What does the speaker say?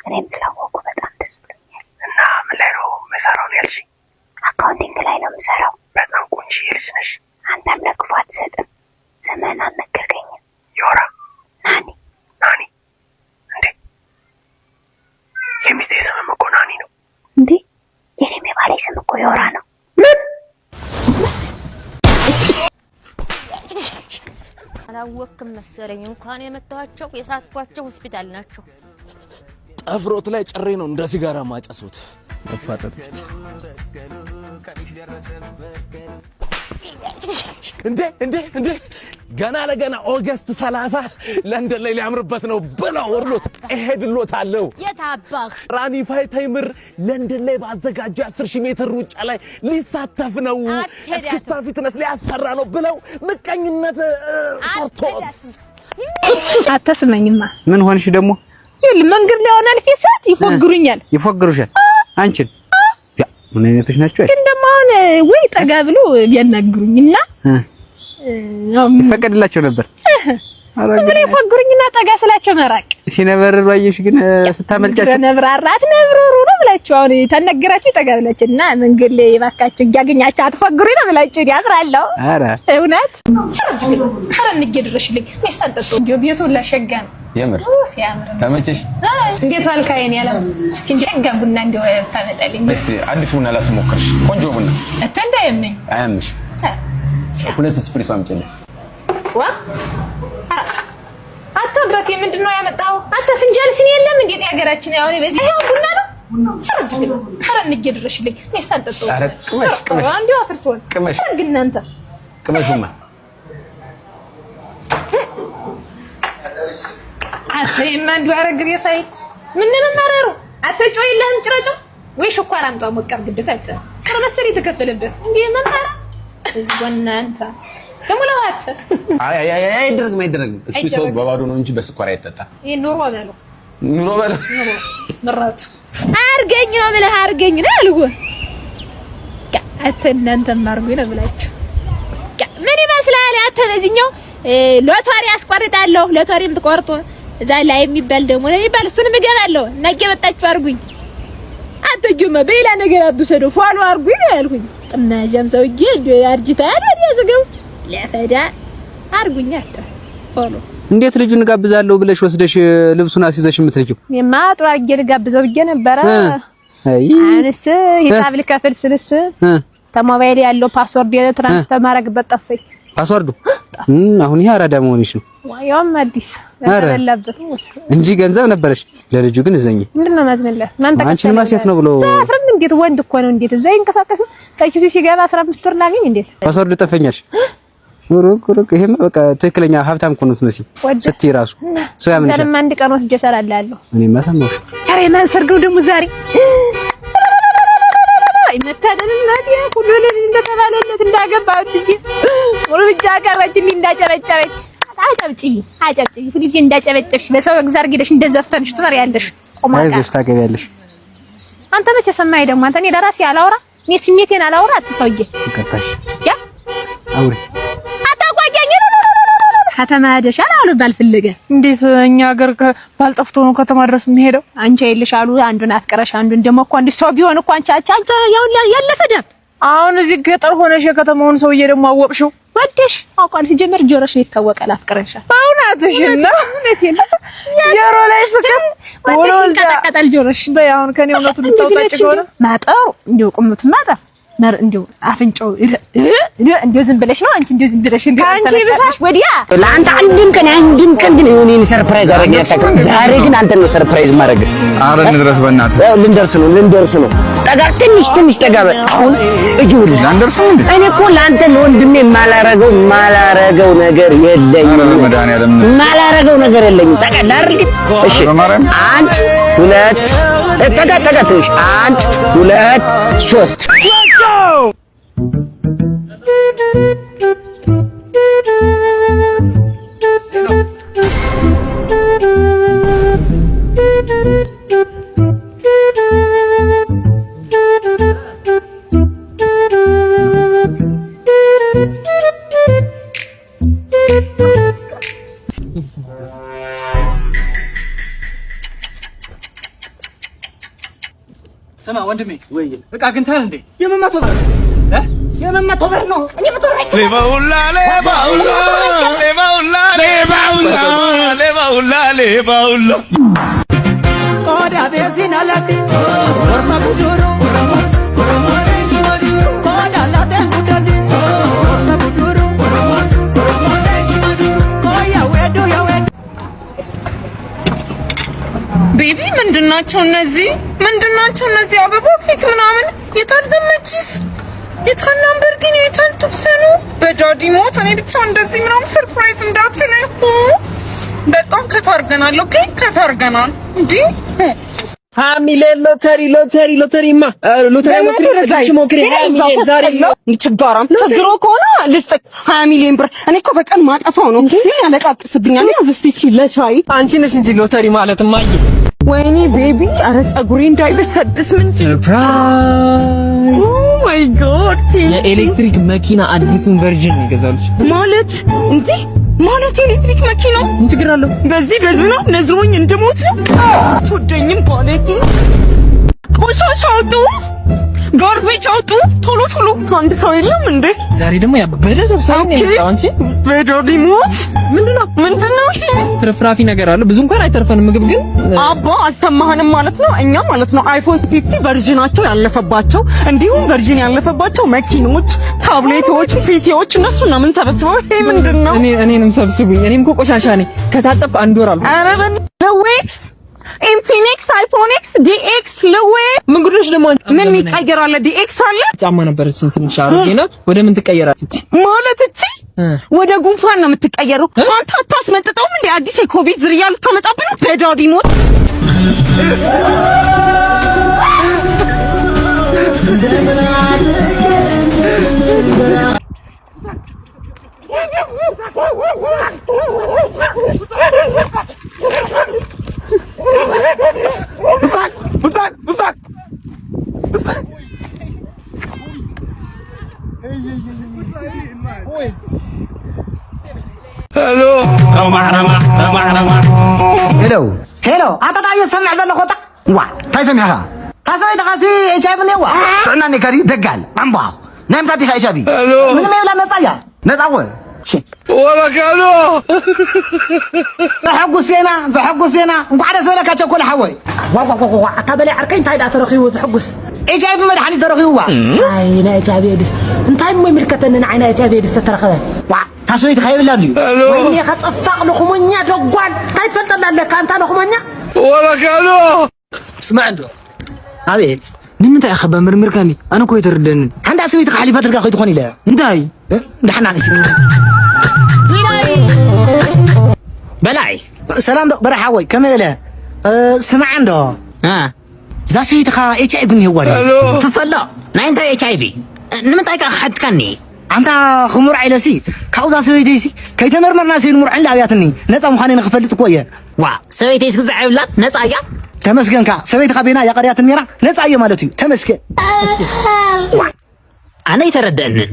እኔም ስላወኩ በጣም ደስ ብሎኛል። እና ምን ላይ ነው የምሰራው ነው ያልሽኝ? Accounting ላይ ነው የምሰራው። በጣም ቆንጆ ልጅ ነሽ። አንተም ለክፉ አትሰጥም። ስምህን አልነገርከኝም። ዮራ። ናኒ። ናኒ? እንዴ፣ የሚስቴ ስምም እኮ ናኒ ነው። እንዴ፣ የኔም የባሌ ስም እኮ ዮራ ነው። ምን? አላወክም መሰለኝ። እንኳን የመታኋቸው የሳትኳቸው ሆስፒታል ናቸው። ጠፍሮት ላይ ጭሬ ነው እንደ ሲጋራ ማጨሱት። መፋጠጥ ብቻ። እንዴ እንዴ እንዴ፣ ገና ለገና August 30 ለንደን ላይ ሊያምርበት ነው ብለው ወርሎት እሄድሎታለሁ። የት አባህ? ራኒፋይ ተይምር ለንደን ላይ ባዘጋጀው 10 ሺህ ሜትር ሩጫ ላይ ሊሳተፍ ነው፣ አትሄዳትም። እስክስታ fitness ሊያሰራ ነው ብለው ምቀኝነት ሰርቶት አታስመኝማ። ምን ሆንሽ ደግሞ? ይኸውልህ፣ መንገድ ላይ ሆነ አልፌ ሰዓት ይፎግሩኛል። ይፎግሩሻል? አንቺን? ያ ምን አይነቶች ናቸው? ግን ደግሞ አሁን ወይ ጠጋ ብሎ ቢያናግሩኝና ይፈቀድላቸው ነበር። ዝም ብሎ ይፎግሩኝና ጠጋ ስላቸው መራቅ። ሲነበርሩ አየሽ። ግን ስታመልጫቸው በነብራራት ነብረሩ ነው ብላችሁ አሁን ታናግራችሁ ጠጋ ብላችሁ እና መንገድ ላይ እባካችሁ እያገኛችሁ አትፎግሩኝ ነው ብላችሁ ያፍራለሁ። ኧረ እውነት ኧረ እንጌ ድረሽልኝ። እኔ ሳልጠጣው እንዲያው ቤቱ ላሸጋ ነው። የምር? ኦ ሲያምር! ተመቸሽ? እንዴት ዋልክ? አይኔ ያለ እስኪ ሸጋ ቡና እንዲያው ታመጣልኝ። እስቲ አዲስ ቡና ላስሞክርሽ። ቆንጆ ቡና። እተ እንዳያመኝ። አያምሽ። ሁለት ስፕሪሶ አምጪልኝ። ዋ፣ አንተ አባቴ ምንድን ነው ያመጣኸው? አንተ ፍንጃል ሲኒ የለም? እንዴት የሀገራችን አሁን በዚህ ይሄው ቡና ነው። ኧረ እንጌ ድረሽልኝ። እኔ ሳልጠጣው ኧረ ቅመሽ ቅመሽ። እንዲያው አፍርሶን ቅመሽ። ግን እናንተ ቅመሹማ። አንተ የማ እንዲሁ አረግር የሳይ ምንንም መረሩ። አንተ ጨው የለህም? ጭረጨው ወይ ሽኳር አምጣው ሞቅ አድርግበት። አንተ ጥሩ መሰለኝ የተከፈለበት እንዲህ መማራ እዚህ እናንተ ደግሞ ለዋት አይ አይ አይ፣ አይደረግም አይደረግም። እስፕሪሶ አይደረግም። በባዶ ነው እንጂ በስኳር አይጠጣም። ይሄ ኑሮ በለው። ኑሮ በለው። ኑሮ ምራቱ አርገኝ ነው የምልህ፣ አርገኝ ነው ያልኩህ። አንተ እናንተም አርጉኝ ነው የምላችሁ። ምን ይመስላል? አንተ በዚህኛው ሎተሪ አስቆርጣለሁ። ሎተሪም ትቆርጦ እዛ ላይ የሚባል ደግሞ ነው የሚባል፣ እሱንም እገባለሁ እና እየመጣችሁ አርጉኝ። አንተ ጆማ በሌላ ነገር አትውሰደው፣ follow አርጉኝ ነው ያልኩኝ። ጥናዣም ሰውዬ እንደው አርጅተሃል ወዲያ ስገው ለፈዳ አርጉኝ። አንተ follow እንዴት ልጁን እጋብዛለሁ ብለሽ ወስደሽ ልብሱን አስይዘሽ የምትልኪው? እኔማ ጥሩ አድርጌ ልጋብዘው ብዬ ነበረ። አይ አንስ ሂሳብ ልከፍል ስልስ ከሞባይል ያለው password transfer ማድረግበት ጠፋኝ። Password ኡ አሁን ይሄ አራዳ መሆንሽ ነው። ያውም አዲስ ኧረ ተበላበት እንጂ ገንዘብ ነበረሽ። ለልጁ ግን እዘኝ። ምንድን ነው ማዝንለት? ማን ተከተለ? አንቺንማ ሴት ነው ብሎ አፍርም። እንዴት ወንድ እኮ ነው። እንዴት እዛ ይንቀሳቀስ ተኪሱ ሲገባ 15 ብር ላገኝ እንዴት? Password ኡ ጠፈኛሽ። ሩቅ ሩቅ። ይሄማ በቃ ትክክለኛ ሀብታም እኮ ነው የምትመስይ ስትይ ራሱ ሰው ያምንሻል። አንተንም አንድ ቀን ወስጄ እሰራልሃለሁ። እኔማ ሰማሁሽ። ኧረ የማን ሰርግ ነው ደግሞ ዛሬ? መታደል እናቴ፣ ሁሉ እንደተባለለት እንዳገባ ጊዜ ሙሉ ብቻ ቀረች። እንዲህ እንዳጨበጨበች አጨብጭቢ አጨብጭቢ። ሁልጊዜ እንዳጨበጨብሽ ለሰው እግዚአብሔር ሄደሽ እንደዘፈንሽ ትኖሪያለሽ። ቆማጣ። አይዞሽ ታገቢያለሽ። አንተ መቼ ሰማኸኝ ደግሞ? አንተ እኔ ለራሴ አላውራ፣ እኔ ስሜቴን አላውራ። አትሰውዬ ይቅርታሽ። ያ አውሪ። አታቋቂኝ። ከተማ ሄደሻል አሉ ባልፈለገ። እንዴት እኛ ሀገር ባልጠፍቶ ነው ከተማ ድረስ የሚሄደው? አንቺ አይልሽ አሉ አንዱን አፍቅረሽ አንዱን ደግሞ እኮ አንድ ሰው ቢሆን እኮ አንቺ አንቺ አንቺ ያውን ያለፈ ደም። አሁን እዚህ ገጠር ሆነሽ የከተማውን ሰውዬ ደግሞ አወቅሽው? ወደሽ አውቃለሁ። ሲጀመር ጆሮሽ ነው ይታወቃል። አፍቅረሻል። እውነትሽን ነው። እውነቴን ነው። ጆሮ ላይ ፍቅር ወደሽ ይንቀጠቀጣል ጆሮሽ። በይ አሁን ከኔ እውነቱን ልታውጣጭ ከሆነ ማጠሩ እንደው ቁመቱ ማጠር መር እንደው አፍንጫው እንደው ዝም ብለሽ ነው አንቺ እንደው ዝም ብለሽ እንደው ከአንቺ ይብሳል። ወዲያ ለአንተ አንድም ቀን አንድም ቀን ግን እኔን surprise አደረገኝ አታውቅም። ዛሬ ግን አንተን ነው surprise ማድረግ። ኧረ እንድረስ በእናትህ። ልንደርስ ነው ልንደርስ ነው። ጠጋ ትንሽ ትንሽ ጠጋ በል። አሁን እዩልህ። አንደርስም እንዴ? እኔ እኮ ለአንተ ለወንድሜ የማላረገው ማላረገው ነገር የለኝም። ኧረ በመድኃኒዓለም። ማላረገው ነገር የለኝም። ጠጋ ላድርግ። እሺ በማርያም። አንድ ሁለት ጠጋ ጠጋ ትንሽ፣ አንድ ሁለት ሶስት። ስማ ወንድሜ፣ እቃ አግኝተሃል እንዴ? የምን 100 ብር? የምን 100 ብር ነው? እኔ 100 ብር አይቼ ሌባውላ ሌባውላ ሌባውላ ሌባውላ ሌባውላ ሌባውላ። ቆዳ ቤሲናለቲ ወርማ ጉዱሩ ቆዳ ላቴን ጉደቲ ወርማ ጉዱሩ ቆያ ዌዱ ያዌዱ። Baby፣ ምንድናቸው እነዚህ? ምንድናቸው እነዚህ አበባ፣ ኬክ ምናምን? የታል ገመቺስ? የታል ላምበርጊኒ? የታል ቱክሰኑ? በ daddy ሞት እኔ ብቻ እንደዚህ ምናምን surprise እንዳትለኝ። በጣም ከታርገናል። Okay፣ ከታርገናል እንዴ። 20 ሚሊዮን ሎተሪ፣ ሎተሪ፣ ሎተሪማ፣ ሎተሪ ሞክሪ፣ 20 ሚሊዮን ዛሬ። ችጋራም ችግሮ ከሆነ ልስጥህ 20 ሚሊዮን ብር። እኔ እኮ በቀን ማጠፋው ነው። ምን ያለቃቅስብኛል? ያዝ እስቲ ለሻይ። አንቺ ነሽ እንጂ ሎተሪ ማለት እማዬ። ወይኔ baby፣ ኧረ ፀጉሬ እንዳይበሰብስ። ምን Surprise! Oh my God! የኤሌክትሪክ መኪና አዲሱን version ነው የገዛሁልሽ። ማለት እንዴ? ማለት የኤሌክትሪክ መኪና ምን ችግር አለው? በዚህ በዝናብ ነዝሮኝ እንድሞት ነው? ትወደኝም ባለቂ። ቆሻሻ አውጡ፣ garbage አውጡ፣ ቶሎ ቶሎ። አንድ ሰው የለም እንዴ? ዛሬ ደግሞ ያበደ ሰብሳቢ ነው የመጣው። አንቺ በ daddy ሞት ምንድነው? ምንድነው ይሄ? ትርፍራፊ ነገር አለ። ብዙ እንኳን አይተርፈንም ምግብ ግን። አባ አልሰማህንም ማለት ነው። እኛ ማለት ነው iPhone 15 version ኣቸው ያለፈባቸው እንዲሁም version ያለፈባቸው መኪኖች፣ ታብሌቶች፣ PC ዎች እነሱን ነው የምንሰበስበው። ይሄ ምንድን ነው? እኔንም ሰብስቡኝ። እኔም እኮ ቆሻሻ ነኝ። ከታጠብኩ አንድ ወር አልፎ። ኧረ ለዌክስ ኢንፊኒክስ iPhone X DX ለዌ። ምን ጉድሽ ደግሞ አንቺ? ምን የሚቀየር አለ? DX አለ። ጫማ ነበረች፣ ትንሽ አሮጌ ናት። ወደ ምን ትቀየራለች? ማለት እቺ ወደ ጉንፋን ነው የምትቀየረው። አንተ አታስመጥጠውም እንዴ? አዲስ የኮቪድ ዝርያ ልታመጣብን በ daddy ሞት። ብሳቅ ብሳቅ ብሳቅ። Hello, hello፣ ኣንታ እንታይ እዩ ዝሰምዕ ዘለኹ? ዋ፣ እንታይ ሰሚዕኻ? እታ ሰበይትኻ ሲ HIV እኒአዋ። ጥዕና እኒካ ድዩ? ደጋል ዕምባኹ ናይ ምንታይ ዲኻ HIV? ምንም የብላ፣ ነፃ እያ፣ ነፃ ወ። ዘሐጉስ ዜና፣ ዘሐጉስ ዜና! እንኳዕ ደስ በለካ ቸኮለ ሓወይ። ዋ፣ ኣታ በላይ ዓርከይ፣ እንታይ ዳ ተረኺቡ ዝሕጉስ? HIV መድሓኒት ተረኺቡዋ። ኣይ፣ ናይ HIV AIDS እንታይ እሞ ይምልከተኒ ንዓይ ናይ HIV AIDS ተተረኸበ? ዋ፣ እታ ሰበይትኻ የብላ ድዩ? ወይኔ ኸፅፋቕ ልኹመኛ ደጓል፣ እንታይ ትፈልጠላ ኣለካ እንታ ልኹመኛ? ስማዕ እንዶ። ኣቤት። ንምንታይ ኢኻ በምርምርካኒ? ኣነ እኮ ኣይተረድአንን። ሓንዳ ሰበይትኻ ሓሊፋትልካ ከይትኾን ኢለ። እንታይ? ድሓና ንሲ በላይ። ሰላም ዶ በላይ ሓወይ፣ ከመይ በለ? ስማዕ እንዶ፣ እዛ ሰበይትኻ HIV እኒሄዋ ድዩ? ትፈሎ፣ ናይ እንታይ HIV? ንምንታይ ከዓ ክሓትካኒ? ኣንታ ክሙርዕ ኢለሲ፣ ካብኡ እዛ ሰበይተይሲ ከይተመርመርና ሰይ ንምርዖ ኢላ ኣብያትኒ። ነፃ ምዃነ ንክፈልጥ እኮ እየ። ዋ፣ ሰበይተይስ ክዛዕ የብላ፣ ነፃ እያ። ተመስገንካ። ሰበይትኻ ቤና እያ ቀርያትን ነራ፣ ነፃ እየ ማለት እዩ። ተመስገን። ኣነ ኣይተረድአንን።